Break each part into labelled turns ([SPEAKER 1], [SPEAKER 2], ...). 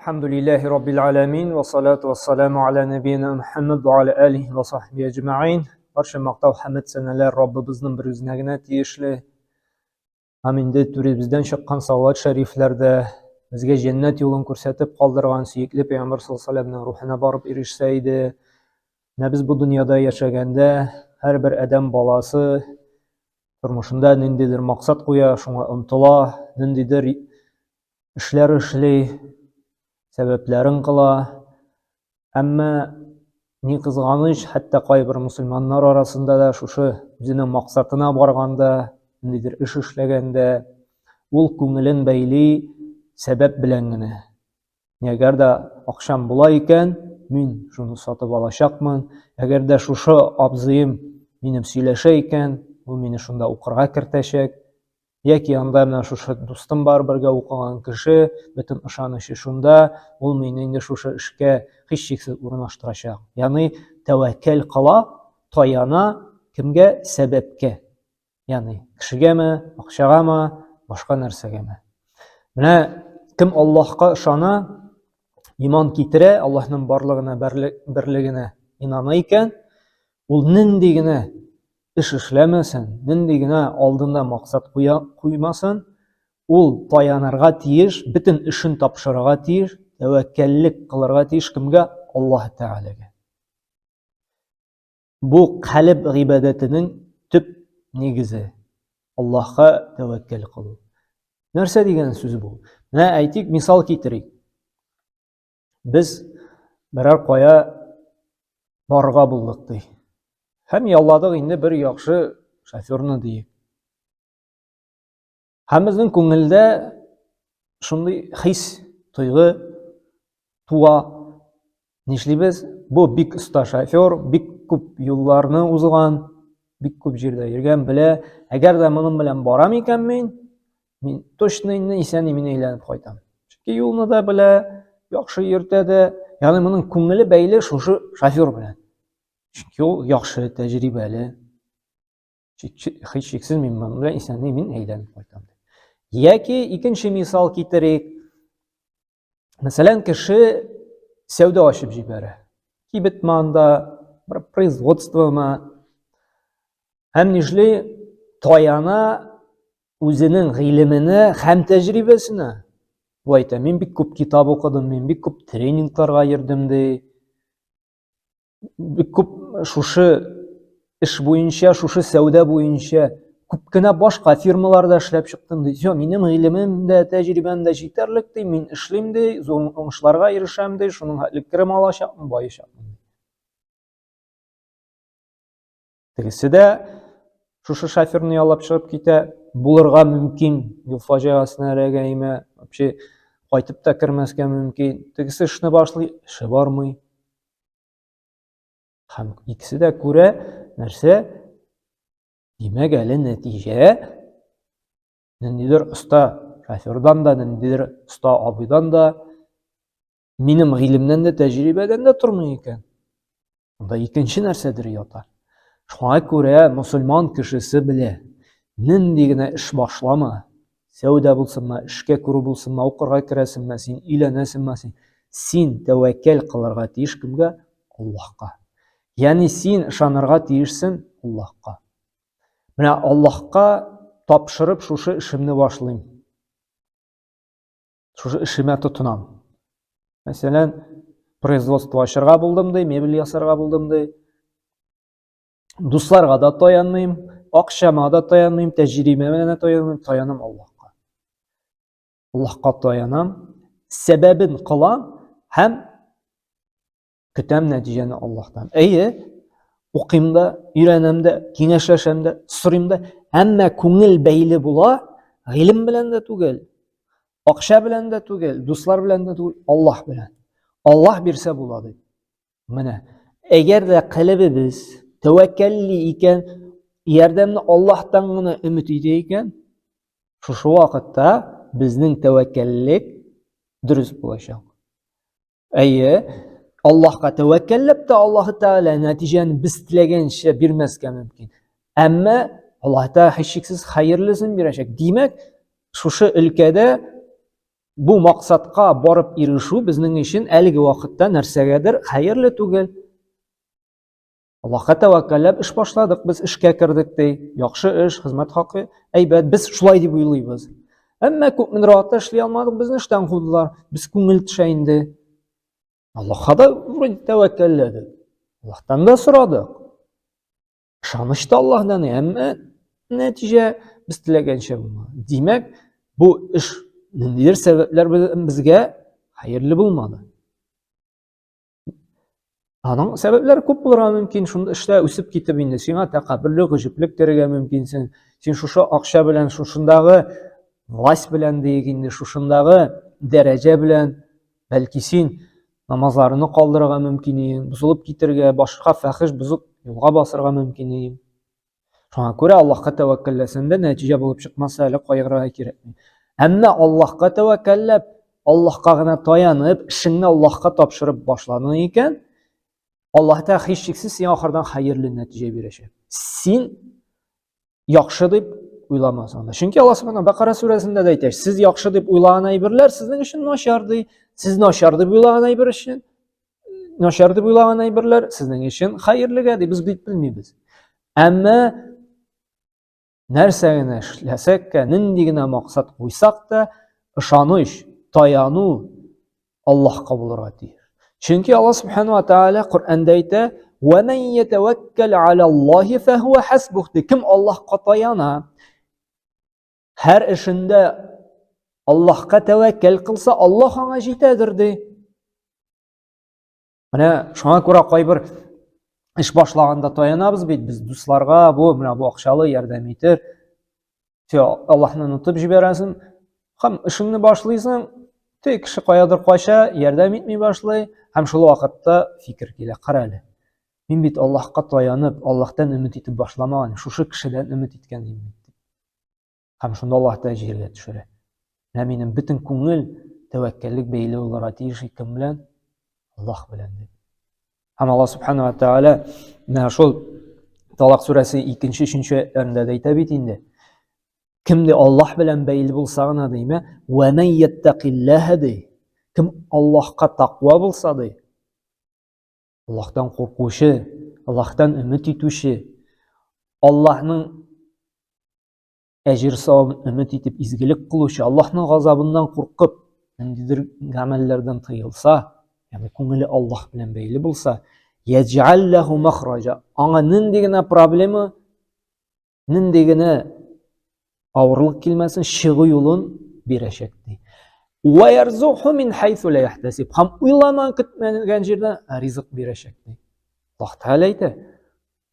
[SPEAKER 1] Әлхәмдүлилләһи раббил аләмин вә салату вә саламу аля нәбиена Мухәммәд вә аля алихи вә сахбихи әҗмәгыйн. Барча мактау, хәмд, сәнәләр Раббыбызның бер үзенә генә тиешле. Һәм инде түребездән чыккан салават шәрифләрдә безгә җәннәт юлын күрсәтеп калдырган сөекле пәйгамбәр саллаллаһу алейһи вә рухына барып ирешсә иде. Менә без бу дөньяда яшәгәндә һәрбер адәм баласы тормышында ниндидер максат куя, шуңа омтыла, ниндидер эшләр эшли, сәбәпләрен кыла. Әмма ни кызганыч, хәтта кайбер мусульманнар арасында да шушы үзенең максатына барганда, ниндидер эш эшләгәндә, ул күңелен бәйли сәбәп белән генә. Әгәр дә акчам була икән, мин шуны сатып алачакмын. Әгәр дә шушы абзыем минем сөйләшә икән, ул мине шунда укырга кертәчәк. Яки анда менә шушы дустым бар, бергә укыган кеше, бөтен ышанычы шунда, ул мине инде шушы эшкә һичшиксез урнаштырачак. Ягъни тәвәккәл кыла, таяна кемгә? Сәбәпкә. Ягъни кешегәме, акчагамы, башка нәрсәгәме. Менә кем Аллаһка ышана, иман китерә, Аллаһның барлыгына, берлегенә инана икән, ул нинди генә эш эшләмәсен, нинди генә алдында максат куя, куймасын, ул таянырга тиеш, бөтен эшен тапшырырга тиеш, тәвәккәллек кылырга тиеш кемгә? Аллаһ Тәгаләгә. Бу калеб гыйбадәтенең төп нигезе. Аллаһка тәвәккәл кылу. Нәрсә дигән сүз бу? Менә әйтик, мисал китерик. Без берәр кая барырга булдык ди. Һәм ялладык инде бер яхшы шоферны диек. Һәм безнең күңелдә шундый хис, тойгы туа. Нишлибез? Бу бик оста шофер, бик күп юлларны узган, бик күп җирдә йөргән, белә. Әгәр дә моның белән барам икән мин, Мин точно инде исән имин әйләнеп кайтам. Чөнки юлны да белә, яхшы йөртә дә. Ягъни моның күңеле бәйле шушы шофер белән. Чөнки ул яхшы, тәҗрибәле. Һичшиксез мин моның белән исән имин әйләнеп кайтам. Яки икенче мисал китерик. Мәсәлән, кеше сәүдә ачып җибәрә. Кибетме анда, бер производствомы. Һәм нишли таяна үзенең гыйлеменә һәм тәҗрибәсенә. Бу әйтә, мин бик күп китап укыдым, мин бик күп тренингларга йөрдем ди. Бик күп шушы эш буенча, шушы сәүдә буенча күп кенә башка фирмаларда эшләп чыктым ди. Все, минем гыйлемем дә, тәҗрибәм дә җитәрлек ди, мин эшлим ди, зур уңышларга ирешәм ди, шуның хәтле керем алачакмын, баечакмын. Тегесе дә шушы шоферны яллап чыгып китә, булырга мөмкин, юл фаҗигасенә эләгә име, вообще кайтып та кермәскә мөмкин. Тегесе эшне башлый, эше бармый. Һәм икесе дә күрә, нәрсә? Димәк, әле нәтиҗә ниндидер оста шофердан да, ниндидер оста абыйдан да, минем гыйлемнән дә, тәҗрибәдән дә тормый икән. Монда икенче нәрсәдер ята. Шуңа күрә мусульман кешесе белә, нинди генә эш башлама, сәүдә булсынмы, эшкә керү булсынмы, укырга керәсеңме, син өйләнәсеңме, син, син тәвәккәл кылырга тиеш кемгә? Аллаһка. Ягъни син ышанырга тиешсең Аллаһка. Менә Аллаһка тапшырып шушы эшемне башлыйм. Шушы эшемә тотынам. Мәсәлән, производство ачырга булдым ди, мебель ясарга булдым ди. Дусларга да таянмыйм, акчама да таянмыйм, тәҗрибәмә дә таянмыйм, таянам Аллаһка. Аллаһка таянам, сәбәбен кылам һәм Көтәм нәтиҗәне Аллаһтан. Әйе, укыйм да, өйрәнәм дә, киңәшләшәм дә, сорыйм да, әмма күңел бәйле була, гыйлем белән дә түгел, акча белән дә түгел, дуслар белән дә түгел, Аллаһ белән. Аллаһ бирсә була дип. Менә, әгәр дә калебебез тәвәккәлли икән, ярдәмне Аллаһтан гына өмет итә икән, шушы вакытта безнең тәвәккәллек дөрес булачак. Әйе, Аллаһка тәвәккәлләп тә Аллаһ Тәгалә нәтиҗәне без теләгәнчә бирмәскә мөмкин. Әмма Аллаһ Тәгалә һичшиксез хәерлесен бирәчәк. Димәк, шушы өлкәдә Бу максатка барып ирешү безнең өчен әлеге вакытта нәрсәгәдер хәерле түгел. Аллаһка тәвәккәлләп эш башладык, без эшкә кердек ди. Яхшы эш, хезмәт хакы әйбәт, без шулай дип уйлыйбыз. Әмма күпмедер вакытта эшли алмадык, безне эштән кудылар. Без күңел төшә инде. Аллаһка да вроде тәвәккәлләдек. Аллаһтан да сорадык. Ышаныч та Аллаһдан, әмма нәтиҗә без теләгәнчә булмады. Димәк, бу эш ниндидер сәбәпләр белән безгә хәерле булмады. Аның сәбәпләре күп булырга мөмкин. Шунда эштә үсеп китеп инде сиңа тәкәбберлек, гаҗәплек керергә мөмкинсең. Син шушы акча белән, шушындагы власть белән диек инде, шушындагы дәрәҗә белән, бәлки син намазларны калдырырга мөмкин иең, бозылып китергә, башка фәхиш бозык юлга басырга мөмкин иең. Шуңа күрә Аллаһка тәвәккәлләсәң дә нәтиҗә булып чыкмаса әле кайгырырга кирәкми. Әмма Аллаһка тәвәккәлләп, Аллаһка гына таянып, эшеңне Аллаһка тапшырып башладың икән, Аллаһ Тәгалә һичшиксез сиңа ахырдан хәерле нәтиҗә бирәчәк. Син яхшы дип уйламасаң да. Чөнки Аллаһ Субхану Бакара сүрәсендә дә әйтә, сез яхшы дип уйлаган әйберләр сезнең өчен начар ди. Сез начар дип уйлаган әйбер өчен начар дип уйлаган әйберләр сезнең өчен хәерлегә ди, без бит белмибез. Әмма нәрсә генә эшләсәк тә, нинди генә максат куйсак та, ышаныч, таяну Аллаһка булырга тиеш. Чөнки Аллаһ Субхану ва Тааля Коръәндә әйтә: "Ва ман ятаваккал аля Аллаһи фахуа хасбух" ди. Кем Аллаһка таяна, һәр эшендә Аллаһка тәвәккәл кылса, Аллаһ аңа җитәдер ди. Менә шуңа күрә кайбер эш башлаганда таянабыз бит без дусларга, бу менә бу акчалы ярдәм итер. Все, Аллаһны онытып җибәрәсең. Һәм эшеңне башлыйсың, тик кеше каядыр кача, ярдәм итми башлый, һәм шул вакытта фикер килә, кара әле. Мин бит Аллаһка таянып, Аллаһтан өмет итеп башламаган, шушы кешедән өмет иткән идем бит. Һәм шунда Аллаһ Тәгалә җиргә төшерә. Менә минем бөтен күңел тәвәккәллек бәйле булырга тиеш кем белән? Аллаһ белән дип. Һәм Аллаһ Субхану ва Тәгалә менә шул Талак сүрәсе 2-нче, 3-нче аятларында да әйтә бит инде. Кем ди Аллаһ белән бәйле булса гына димә, ва ман яттакиллаһ ди. Кем Аллаһка таква булса ди, Аллаһтан куркучы, Аллаһтан өмет итүче, Аллаһның әҗер савабын өмет итеп изгелек кылучы, Аллаһның газабыннан куркып, ниндидер гамәлләрдән тыелса, ягъни күңеле Аллаһ белән бәйле булса, яҗәл ләһу махраҗа, аңа нинди генә проблема, нинди генә авырлык килмәсен, чыгу юлын бирәчәк ди. Ва ярзуху мин хайсу ла яхтасиб. Һәм уйламаган көтмәгән җирдән ризык бирәчәк ди. Аллаһ Тәгалә әйтә.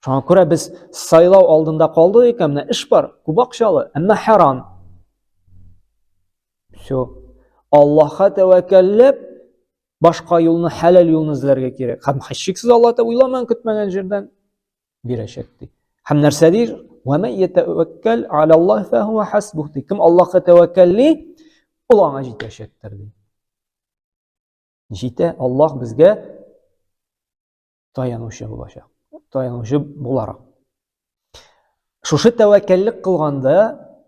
[SPEAKER 1] Шуңа күрә без сайлау алдында калдык икән, менә эш бар, күп акчалы, әмма харам. Все. Аллаһка тәвәккәлләп, башка юлны, хәләл юлны эзләргә кирәк. Һәм һичшиксез Аллаһ Тәгалә уйламаган көтмәгән җирдән бирәчәк ди. Һәм нәрсә ди? Ва ман ятәвәккәл аля Аллаһ фәһуа хасбух ди. Кем Аллаһка тәвәккәлли, ул аңа җитәчәктер ди. Җитә, Аллаһ безгә таянучы булачак. Таянучы буларак. Шушы тәвәккәллек кылганда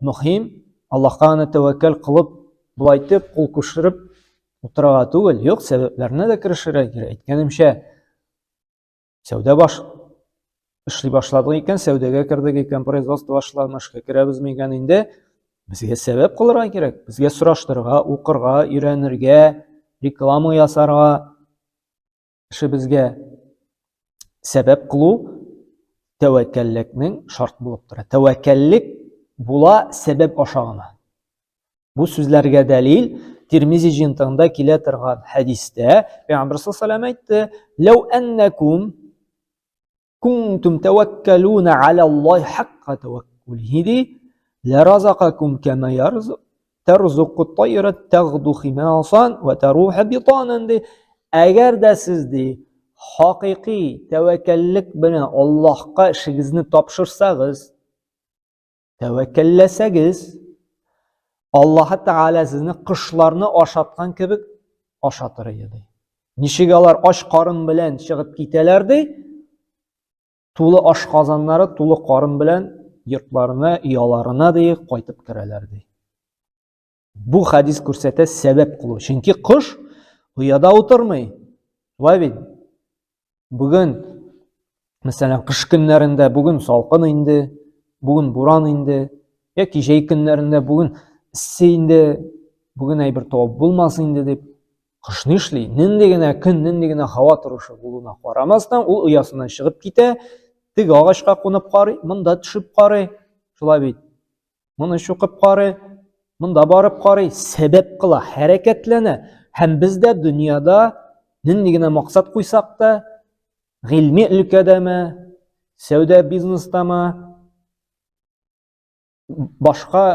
[SPEAKER 1] мөһим Аллаһка гына тәвәккәл кылып, болай итеп кул кушырып утырырга түгел, юк, сәбәпләренә дә керешергә кирәк. Әйткәнемчә, сәүдә баш эшли башладык икән, сәүдәгә кердек икән, производство башладык, эшкә керәбез микән инде, безгә сәбәп кылырга кирәк, безгә сораштырырга, укырга, өйрәнергә, реклама ясарга, эшебезгә сәбәп кылу тәвәккәллекнең шарт булып тора. Тәвәккәллек була сәбәп аша гына. Бу сүзләргә дәлил Тирмизи җыентыгында килә торган хәдистә Пәйгамбер саллаллаһу алейһи әйтте: "Ләү әннәкум Кунтум тәвәккәлүнә аля Аллаһи хакка тәвәккүлиһи ди, ләразакакум кәмә тарзуку тайра тагду химасан ва таруха битанан ди. Әгәр дә сез ди хакыйкый тәвәккәллек белән Аллаһка эшегезне тапшырсагыз, Тәвәккәлләсәгез, Аллаһы Тәгалә сезне кошларны ашаткан кебек ашатыр иде ди. Ничек алар ач карын белән чыгып китәләр ди, тулы аш казаннары, тулы карын белән йортларына, ояларына ди, кайтып керәләр ди. Бу хәдис күрсәтә сәбәп кылу. Чөнки кош ояда утырмый. Шулай бит? Бүген, мәсәлән, кыш көннәрендә бүген салкын инде, бүген буран инде, яки җәй көннәрендә бүген эссе инде, бүген әйбер табып булмас инде дип, кош нишли? Нинди генә көн, нинди генә һава торышы булуына карамастан, ул оясыннан чыгып китә, теге агачка кунып карый, монда төшеп карый. Шулай бит? Моны чукып карый, монда барып карый, сәбәп кыла, хәрәкәтләнә. Һәм без дә дөньяда нинди генә максат куйсак та, гыйльми өлкәдәме, сәүдә бизнестамы, башка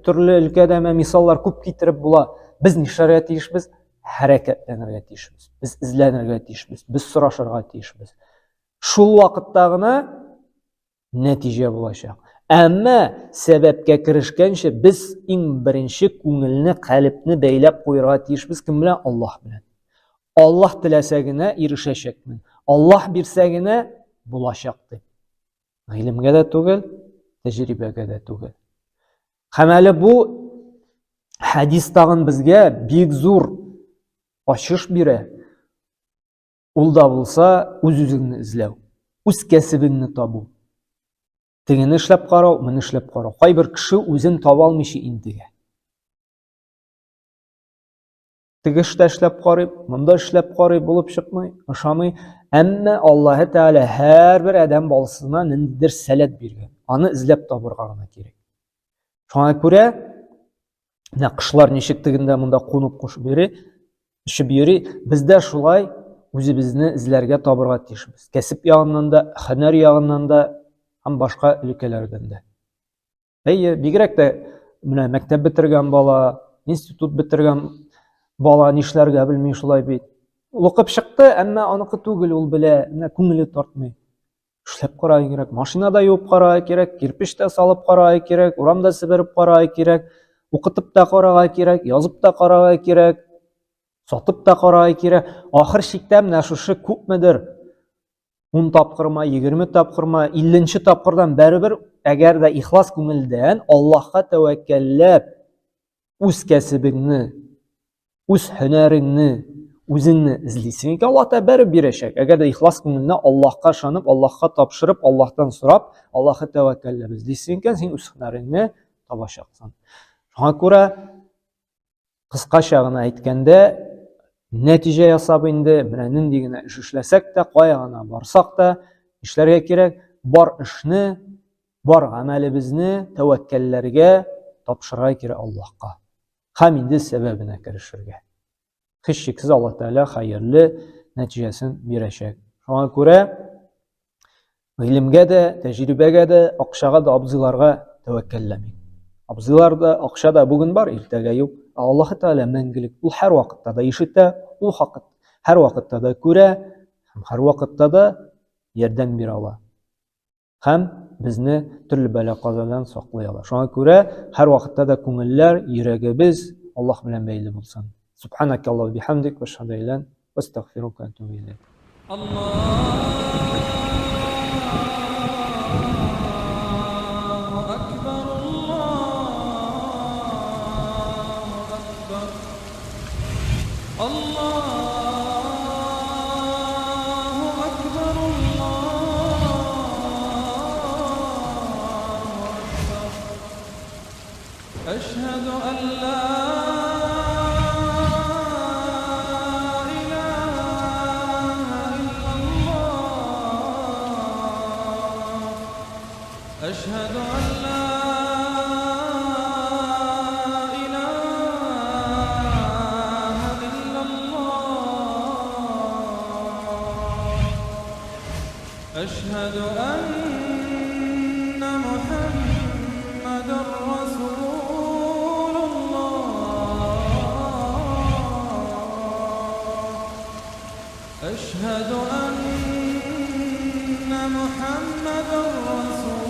[SPEAKER 1] төрле өлкәдәме мисаллар күп китереп була. Без нишләргә тиешбез? Хәрәкәтләнергә тиешбез. Без эзләнергә тиешбез. Без сорашырга тиешбез. Шул вакытта гына нәтиҗә булачак. Әмма сәбәпкә керешкәнче без иң беренче күңелне, калебне бәйләп куярга тиешбез кем белән? Аллаһ белән. Аллаһ теләсә генә ирешәчәкмен. Аллаһ бирсә генә булачак дип. Гыйлемгә дә түгел, тәҗрибәгә дә түгел. Һәм әле бу хәдис тагын безгә бик зур ачыш бирә. Ул да булса үз-үзеңне эзләү, үз кәсебеңне табу. Тегене эшләп карау, моны эшләп карау. Кайбер кеше үзен таба алмыйча интегә. Теге эштә эшләп карый, монда эшләп карый, булып чыкмый, ошамый. Әмма Аллаһы Тәгалә һәрбер адәм баласына ниндидер сәләт биргән. Аны эзләп табырга гына кирәк. Шуңа күрә менә кошлар ничек тегендә монда кунып кушып йөри, очып йөри, без дә шулай үзебезне эзләргә табырга тиешбез. Кәсеп ягыннан да, һөнәр ягыннан да һәм башка өлкәләрдән дә. Әйе, бигрәк тә менә мәктәп бетергән бала, институт бетергән бала нишләргә белми шулай бит. Укып чыкты, әмма аныкы түгел, ул белә, менә күңеле тартмый. Эшләп карарга кирәк, машина да юып карарга кирәк, кирпеч тә салып карарга кирәк, урамда себереп карарга кирәк, укытып та карарга кирәк, язып та карарга кирәк, сатып та карарга кирәк. Ахыр чиктә менә шушы күпмедер 10 тапкырма, 20 тапкырма, 50 тапкырдан бәрібір, әгәр дә ихлас күңелдән Аллаһка тәвәккәлләп үз кәсебеңне, үз һөнәреңне, үзеңне эзлисең икән, Аллаһ та бәреп бирәчәк. Әгәр дә ихлас күңелне Аллаһка ышанып, Аллаһка тапшырып, Аллаһтан сорап, Аллаһка тәвәккәлләп эзлисең икән, син үз һөнәреңне табачаксың. Шуңа күрә кыскача гына әйткәндә, нәтиҗә ясап инде, менә нинди генә эш эшләсәк тә, кая гына барсак та, эшләргә кирәк, бар эшне Бар гамәлебезне тәвәккәлләргә тапшырырга кирәк Аллаһка. Һәм инде сәбәбенә керешергә. Һичшиксез Аллаһ Тәгалә хәерле нәтиҗәсен бирәчәк. Шуңа күрә гыйлемгә дә, тәҗрибәгә дә, акчага да абзыйларга тәвәккәлләмик. Абзыйлар да, акча да бүген бар, иртәгә юк. Ә Аллаһ Тәгалә мәңгелек. Ул һәр вакытта да ишетә, ул хакыт һәр вакытта да күрә һәм һәр вакытта да ярдәм бирә ала. Һәм безне төрле бәла-казадан саклый ала. Шуңа күрә һәрвакытта да күңелләр, йөрәгебез Аллаһ белән бәйле булсын. Субханак Аллаһу бихамдик ва ашһаду ан ла ва астагфирука ва атубу илейк.
[SPEAKER 2] أشهد أن لا إله إلا الله أشهد أن محمدا رسول الله أشهد أن محمدا رسول